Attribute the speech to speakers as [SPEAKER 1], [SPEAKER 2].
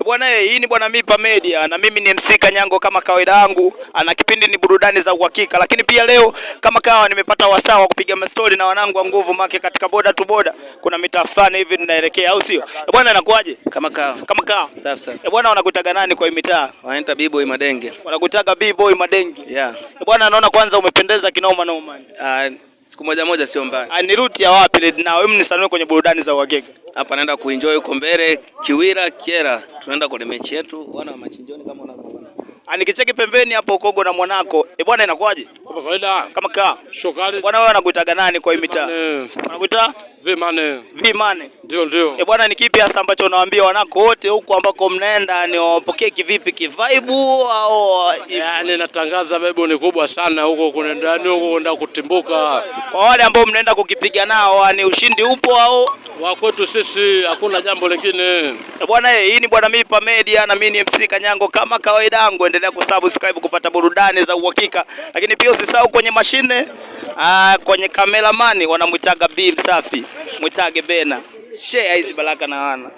[SPEAKER 1] Bwana, hii ni Bwana Mipa Media na mimi ni MC Kanyango kama kawaida yangu, ana kipindi ni burudani za uhakika, lakini pia leo kama kawa nimepata wasaa wa kupiga mastori na wanangu wa nguvu make katika boda tu boda, kuna mitaa fulani hivi tunaelekea, au sio? Bwana, inakuaje?
[SPEAKER 2] Kama kawa.
[SPEAKER 1] Kama kawa.
[SPEAKER 2] Safi safi.
[SPEAKER 1] Bwana, wanakutaga nani kwa hii mitaa?
[SPEAKER 2] Wanaita B-boy Madenge.
[SPEAKER 1] Wanakutaga B-boy Madengi.
[SPEAKER 2] Yeah.
[SPEAKER 1] Bwana, naona kwanza umependeza kinoma noma.
[SPEAKER 2] Siku moja moja sio mbaya.
[SPEAKER 1] Ni route ya wapi na wewe mnisanue kwenye burudani za uhakika?
[SPEAKER 2] Hapa naenda kuenjoy huko mbele Kiwira Kiera. Tunaenda kwenye mechi yetu wana wa machinjoni kama unavyoona.
[SPEAKER 1] Nikicheki pembeni hapo Kogo na mwanako. Bwana, inakuaje?
[SPEAKER 3] Kama kawaida.
[SPEAKER 1] Kama kaa.
[SPEAKER 3] Shokali.
[SPEAKER 1] Bwana, wewe wanakuitaga nani kwa hii mitaa? Wanakuita
[SPEAKER 3] Vimane.
[SPEAKER 1] Vimane.
[SPEAKER 3] Ndio, ndio.
[SPEAKER 1] Bwana, ni kipi hasa ambacho unawaambia wanako wote huku ambako mnaenda, ni wapokee kivipi, kivaibu au?
[SPEAKER 3] Yaani natangaza vibe ni kubwa sana huko kunaenda, yani huko kwenda kutimbuka.
[SPEAKER 1] Kwa wale ambao mnaenda kukipiga nao, ni ushindi upo au?
[SPEAKER 3] Wa kwetu sisi hakuna jambo lingine.
[SPEAKER 1] Bwana, hii ni Bwana Mipa Media na mimi ni MC Kanyango kama kawaida yangu, endelea kusubscribe kupata burudani za uhakika, lakini pia usisahau kwenye mashine, kwenye kameramani wanamuitaga B Msafi, mwitage Bena. Share hizi baraka na wana.